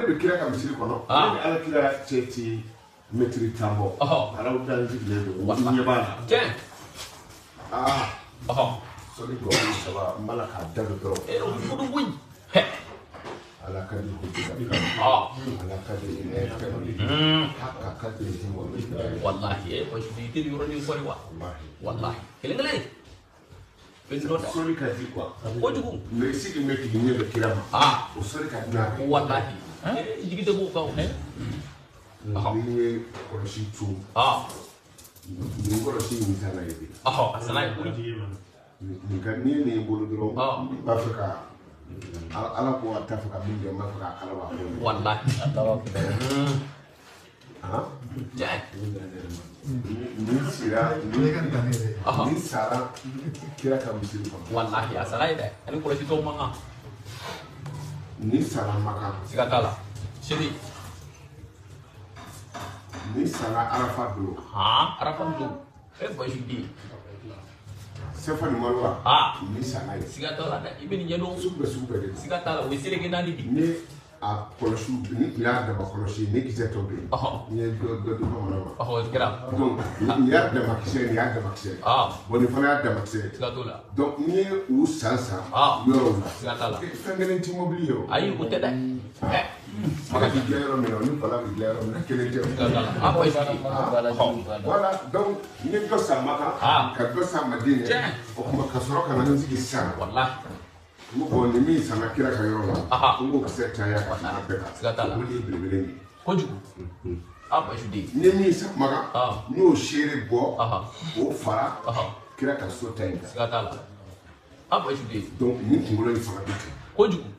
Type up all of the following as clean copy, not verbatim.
ne bɛ kira ka misiri kɔnɔ. Ne ni ala kira cɛ ti mɛtiri 10 bɔ. Alaw da n sigilen don. N ɲɛ b'a la. Tiɲɛ. Aa. Sɔli gɔbɔni 3 n b'a la k'a da don dɔrɔn. O bɛ kojugu koyi. Hɛ. Ala ka di ko bi. Ala ka di haka ka di Wallahi Bayisu i tɛ nin yɔrɔnin kɔri wa. Wallahi kelen kelen. Fɛn dɔ dɛ. Sɔli ka di quoi. Kojugu. Mais i sigi bɛ k'i ɲɛ bɛ kira ma. O sɔli ka di n'a bɛɛ. Wallahi. Jigi tɛ b'o kan o. Ni ye kɔlɔsi tun. Nin kɔlɔsi in sanna ye bi. A sanna ye koyi. Nin ka n'i ye nin bolo dɔrɔn. N b'a fɛ ka ala ko a t'a fɛ ka min kɛ n b'a fɛ k'a kala b'a fɔ. Wallahi. Nin sira nin sara kira ka misiri kɔnɔ. Wallahi a sara ye dɛ. Ani kɔlɔsi tɔw man kan. Nin sara Makan. Siga t'a la. Sini. Nin sara Arafa don. Arafa don. Bayisu den. Sefa ni Maruwa. Nin sara ye. Siga t'a la dɛ. I bɛ nin ɲɛdɔn. Sugu bɛɛ sugu bɛɛ de. Siga t'a la o ye seleke 4 bi. Ni a kɔlɔsi ni tun y'a dama kɔlɔsi ni kisɛ tɔ bɛ yen. N ye dɔ di bamanan ma. O kɛra. Donc nin y'a dama kisɛ nin y'a dama kisɛ. Bon nin fana y'a dama kisɛ. Siga t'o la. Donc n'i ye u san yɔrɔw la. Siga t'a la. Fɛn kelen tɛ mobili ye o. Ayi o tɛ dɛ. Maka bɛ dilan yɔrɔ min na o ni bala bɛ dilan yɔrɔ min na kelen tɛ o. Siga t'a la. Bayisu. Voilà donc n ye dɔ san Makan. Ka dɔ san Madinɛ. O tuma ka sɔrɔ ka na n sigi sisan. Walahi. N ko bon nin min sanna kira ka yɔrɔ la. N k'o kisɛ caya ka tɛmɛ bɛɛ kan. Siga t'a la. O de ye belebele ye. Kojugu. Bayisu den. N ye min san Makan. N y'o seere bɔ. K'o fara. Kira ka so ta in kan. Siga t'a la. Bayisu den. Donc nin kunkolo in fana bɛ ten. Kojugu.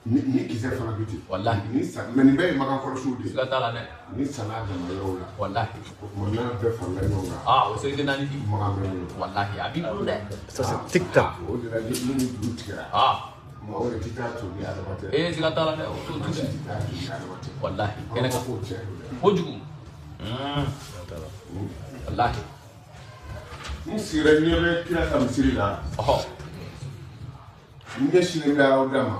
Ni kisɛ fana bɛ ten. Walahi. Ni san mais nin bɛɛ ye Makan kɔlɔsiw de ye. Siga t'a la dɛ. Ni sanna a dama yɔrɔw la. Walahi. O tuma n'a bɛɛ farala ɲɔgɔn kan. O seleke 4 di. Makan bɛ n bolo. Walahi a b'i bolo dɛ. Ça c'est tic tac. O de la ni dugu tigɛra. Maa wɛrɛ tɛ taa tobi adama tɛ. Siga t'a la dɛ o t'o Maa si dɛ. tɛ taa tobi adama tɛ. Walahi. Kɛnɛ kan. K'o tiɲɛ don dɛ. Kojugu. Walahi. N sigira ɲɛ bɛ kira ka misiri la. N ɲɛsinnen bɛ aw da ma.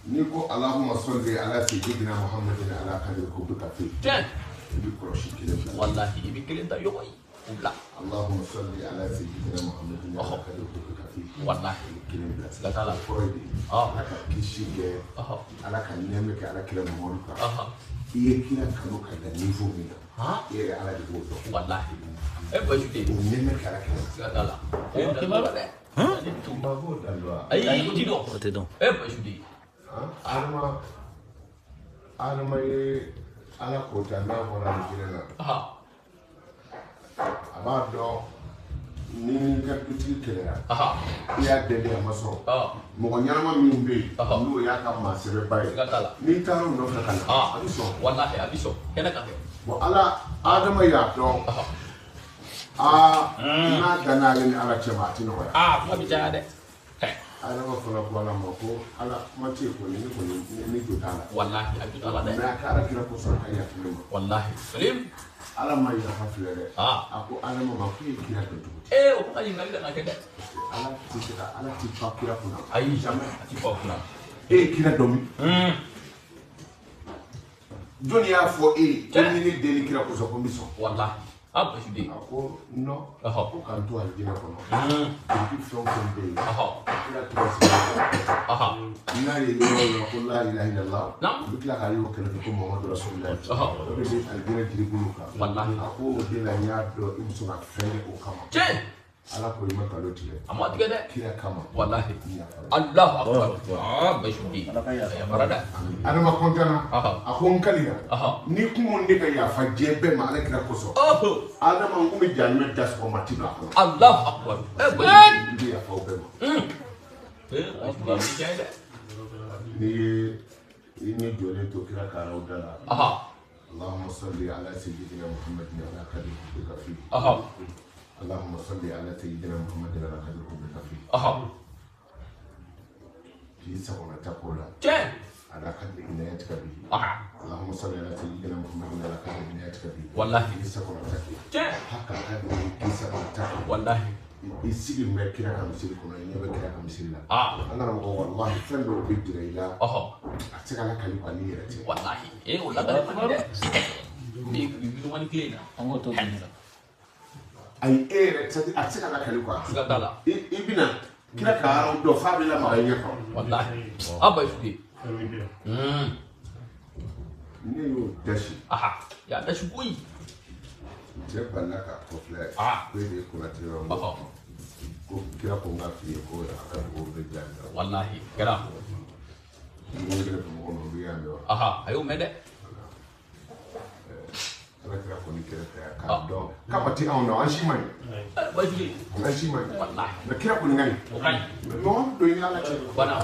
N'i ko Allahumma salli ala sayyidina Muhammadin ala kadiri hubbika fi. Tiɲɛ. I bɛ kɔlɔsi kelen bila. Walahi i bɛ kelen ta yɔgɔ ye o bila. Allahumma salli ala sayyidina Muhammadin ala kadiri hubbika fi. Walahi. I bɛ kelen bila. Siga t'a la. O kɔrɔ ye di. Ala ka kisi kɛ. Ala ka nɛɛmɛ kɛ ala kira Muhamadu kan. I ye kira kanu ka da niveau min na. I yɛrɛ ala de b'o dɔn. Walahi. Bayisu den. O nɛɛmɛ kɛ ala kira. Siga t'a la. O ye dan dɔ la dɛ. Maa b'o dan dɔn wa? Ayi o ti dɔn. O tɛ dɔn. Bayisu den. Adama ye ala ko ta n'a bɔra alijinɛ na. A b'a dɔn ni n'i ka dutigi kɛlɛra. I y'a deli a ma sɔn. Mɔgɔ ɲɛnama min bɛ yen n'o y'a ka maa sɛbɛba ye. Siga t'a la. N'i taara o nɔfɛ ka na. A bɛ sɔn. Walahi a bɛ sɔn. Kɛnɛ kan kɛ. Bon ala Adama y'a dɔn. N'a danna ale ni ala cɛ ma a ti nɔgɔya. Kuma bɛ caya dɛ. Adama fana ko ala ma ko ala kuma tɛ yen kɔni ne kɔni ne jo t'a la. Walahi a jo t'a la dɛ. Mais a ka ala kira kosɔn a ka yafa ne ma. Walahi. Salim. Ala ma yafa filɛ dɛ. A ko Adama ma k'e ye kira dɔn cogo di. O kuma ɲininkali kan ka kɛ dɛ. Parce que ala tɛ se ka ala tɛ pan kira kunna. Ayi jamais a tɛ pan kunna. E ye kira dɔn min. Jɔnni y'a fɔ e ye ko ni ne deli kira kosɔn ko n bɛ sɔn. Walahi. Bayisu den. A ko non. Ko k'an to alijinɛ kɔnɔ. Biriki fɛn o fɛn bɛ yen. Kira tɔgɔ sɛbɛn. N'a ye yɔrɔ o yɔrɔ ko la ilaha illallah. U bɛ tila k'a ye o kɛrɛfɛ ko Muhamadu rasulillah. O de bɛ alijinɛ jiribolo kan. Walahi. A ko o de la n y'a dɔn i bɛ sɔn ka fɛn kɛ o kama. Tiɲɛ. Ala ko i ma nkalon tigɛ. A ma tigɛ dɛ. Kira kama. Walahi. Allahu akbar. Bayisu den. A yafara dɛ. Adama kɔntana. A ko n kalila. N'i kun ko ne ka yafa diɲɛ bɛɛ ma ala kira kosɔn. Adama n kun bɛ jahanamɛ da sɔgɔma ti don a kɔnɔ. Allahu akbar. N bɛ yafa o bɛɛ ma. Bayisu den tiɲɛ dɛ. N'i ye i ni jɔlen to kira ka araw da la. Allahumma salli ala sayyidina Muhammadin ala kadiri hubbika fi. Allahumma salli ala sayyidina Muhammadin ala kadiri hubbika fi. K'i sagona ta ko la. Tiɲɛ. Ala kadiri inayatika bihi. Allahumma salli ala sayyidina Muhammadin ala kadiri inayatika bihi. Wallahi. K'i sagona ta kɛ. Tiɲɛ. Haka kadiri k'i sagona ta kɛ. Wallahi. I sigi bɛ kira ka misiri kɔnɔ, i ɲɛ bɛ kira ka misiri la. An karamɔgɔ walahi fɛn dɔw bɛ jira i la. A tɛ se ka lakali quoi n'i yɛrɛ tɛ. Wallahi. O lakali man di dɛ. Ni vidéo tile in na. An k'o to dun la. Ayi e yɛrɛ c'est à dire a tɛ se ka lakali quoi. Siga t'a la. I bɛna kira ka yɔrɔ dɔn f'a bɛ lamaga i ɲɛ kɔrɔ. Wallahi. A Bayisu de. Ne y'o dasi. Aha. Y'a dasi koyi. Cɛ balila k'a kɔfilɛ. Ko e de ye Konate ye wa? Ko kira ko n k'a f'i ye ko a ka dugawu bɛ jaabi. Wallahi. Kɛra. N ko yɛrɛ Bamakɔ ma olu y'a mɛn wa? Aha. A y'o mɛn dɛ. Ala kira kɔni kɛrɛfɛ yan k'a dɔn k'a ma ti anw na an si man ɲi. Bayisu de. An si man ɲi. Wallahi. Mais kira kɔni ka ɲi. O ka ɲi. Mais mɔgɔ bɛ don i ni Ala cɛ. Bana.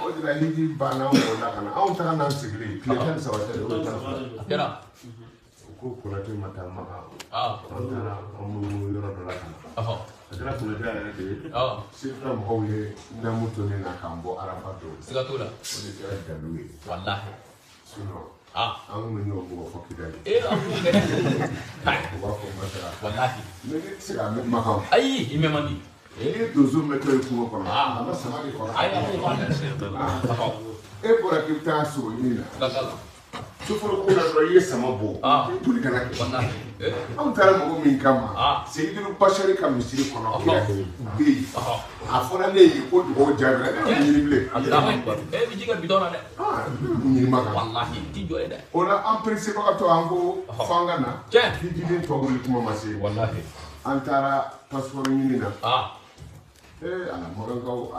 O de la hiji banna anw bolila ka na anw taara n'an sigilen tile 13 tɛ dɛ o ye 12. A kɛra. U ko Konate ma taa Maka. An taara an munumunu yɔrɔ dɔ la ka na. A kɛra Konate yɛrɛ de ye. Sefula mɔgɔw ye namu to ne na k'an bɔ Arafa don. Siga t'o la. O de kɛra dalu ye. Wallahi. Sinon. An kun bɛ ɲɔgɔn bugɔ fɔ Kidali. An b'o kɛ dɛ. U b'a fɔ Masara. Wallahi. Mais ne tɛ se k'a mɛn Makan. Ayi i mɛn man di. N'i ye donso mɛtɔ ye kungo kɔnɔ a ma sama de kɔnɔ. Ayi a b'o ban dɛ. E bɔra k'i bɛ taa sogo ɲini na. Siga t'a la. Soforo ko la dɔrɔn i ye sama bɔ. I boli ka na kɛ. Wallahi. Anw taara mɔgɔ min kama. Seyidu Bashari ka misiri kɔnɔ kira bɛ yen. A fɔra ne ye ko dugawu jaabira ne y'o ɲini bilen. Allahu akbar. E bɛ ji kɛ bidɔn na dɛ. Ne bɛ ɲini Makan. Wallahi i t'i jɔ ye dɛ. O la an peresebagatɔ an ko f'an ka na. Tiɲɛ. Hijiden tɔ wuli kuma ma se. Wallahi. An taara passeport ɲini na. Ala Makankaw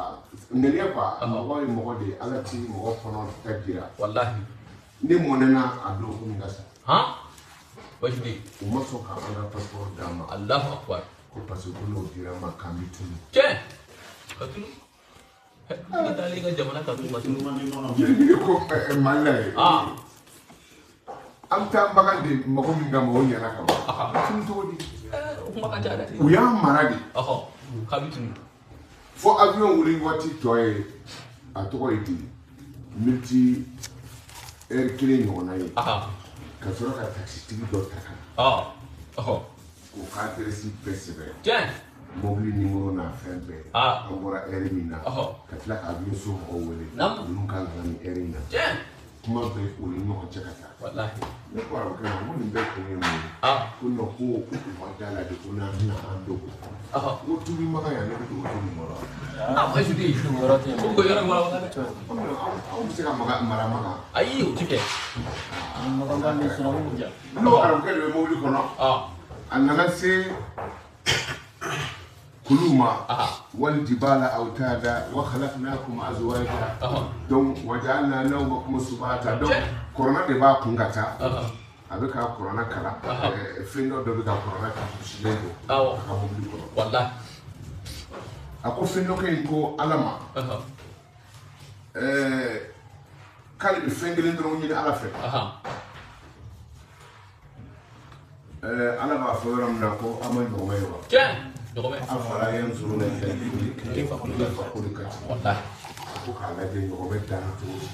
ŋaniya quoi mɔgɔ ye mɔgɔ de ye Ala ti mɔgɔ kɔnɔ ta jira. Wallahi. Ne mɔnɛna a don ko min ka sa. Bayisu de. U ma sɔn k'an ka passeport d'an ma. Allahu akbar. Ko parce que ko n'o dira an ma k'an bɛ tunu. Tiɲɛ. Ka tunu. I taalen i ka jamana ka tunu ka tunu. Yiri ko Mali la ye. An bɛ taa bagan de mɔgɔ min kama o ɲɛna ka ban. Tunu cogo di? O kuma ka ca dɛ. U y'an mara de. K'a bɛ tunu. Fo avion wuli waati tɔ ye a tɔgɔ ye di miniti heure kelen ɲɔgɔnna ye. Ka sɔrɔ ka taxitigi dɔ ta ka na. K'o ka adresse bɛɛ sɛbɛn. Tiɲɛ. Mobili numéro n'a fɛn bɛɛ. An bɔra heure min na. Ka tila ka avion so mɔgɔw wele. Ninnu kan ka na nin heure in na. Tiɲɛ. Kuma bɛ u ni ɲɔgɔn cɛ ka taa. Wallahi. Ne ko arabukɛ ma ko nin bɛɛ kun ye mun ye. Ko non ko u ma da la de ko n'an bɛna an dogo. Ko tubi Makan yan ne bɛ dogo tubi kɔrɔ. Bayisu de. O ko yɔrɔ in walawala dɛ. Anw bɛ se ka mara Makan. Ayi o ti kɛ. N'o arabukɛ de bɛ mobili kɔnɔ. A nana se kulu ma. Wal jibala awtada wa khalaqnakum azwaja. Donc wa ja'alna nawmakum subata. Donc kɔrɔna de b'a kun ka taa. A bɛ ka kɔrɔna kalan. Fɛn dɔ bɛ ka kɔrɔna kalan don. A ka mobili kɔnɔ. Wallahi. A ko fɛn dɔ kɛ in ko Ala ma. K'ale bɛ fɛn kelen dɔrɔn ɲini Ala fɛ. Ala b'a fɔ yɔrɔ min na ko an ma ɲɔgɔn ye wa. Tiɲɛ. Ɲɔgɔmɛ. Afala yanzuruna ila al-ibili kayfa khuliqat. Wallahi. A ko k'a lajɛ ɲɔgɔmɛ danna cogo di.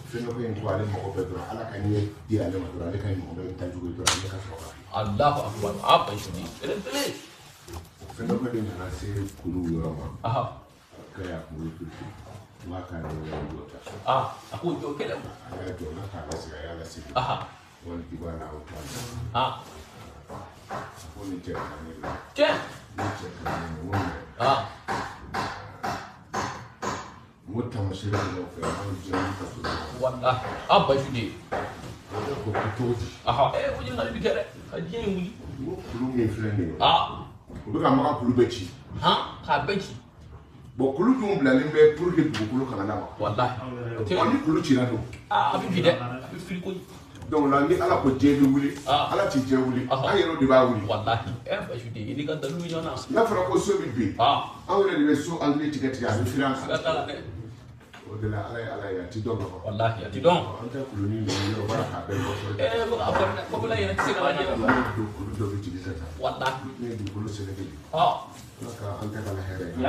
Fɛn dɔ bɛ yen ko ale mago bɛ dɔrɔn Ala ka ɲɛ di ale ma dɔrɔn ale ka ɲɔgɔmɛ dancogo ye dɔrɔn ale ka sɔrɔ ka. Allahu akbar. Bayisu de. Belebele. Fɛn dɔ de nana se kulu yɔrɔ ma. K'a y'a kunkolo tuuru. N b'a k'a yɛrɛ jɔ ta. A k'o jɔ kɛlɛ. A y'a jɔ n'a k'a lasigi a y'a lasigi. Wal jibala awtada. A ko nin cɛ ka ne la. Tiɲɛ. Nin cɛ ka ne la n ko mɛ. N ko taamasiyɛn dɔw fɛ an diɲɛ ka so. Wallahi. Bayisu de. O de ko ko cogo di. O ɲininkali bi kɛ dɛ. Ka diɲɛ in wuli. N ko kulu min filɛ nin ye. U bɛ ka Makan kulu bɛɛ ci. K'a bɛɛ ci. Bon kulu dun bilalen bɛ pour que dugukolo kana lamaga. Wallahi. Ɔ ni kulu cira dun. A bɛ bi dɛ. A bɛ fili koyi. Donc la ni Ala ko diɲɛ bɛ wuli. Ala ti diɲɛ wuli. An yɛrɛw de b'a wuli. Wallahi. Bayisu de i n'i ka dalilu bɛ ɲɔgɔn na. N'a fɔra ko so bɛ bin. Anw yɛrɛ de bɛ so angile tigɛ tigɛ a bɛ firi an kan. Siga t'a la dɛ. O de la Ala ye Ala ye a ti dɔn ka ban. Wallahi a ti dɔn. An tɛ kuluni ninnu yɔrɔ baara k'a bɛɛ bɔ sɔrɔ. A fɔ dɛ kɔfɛla yɛrɛ tɛ se ka lajɛ. Kulu dɔ bɛ jigin ka taa. Wallahi. Ne ye dugukolo sɛnɛ de. Ala ka an tɛ ka la hɛrɛ ye.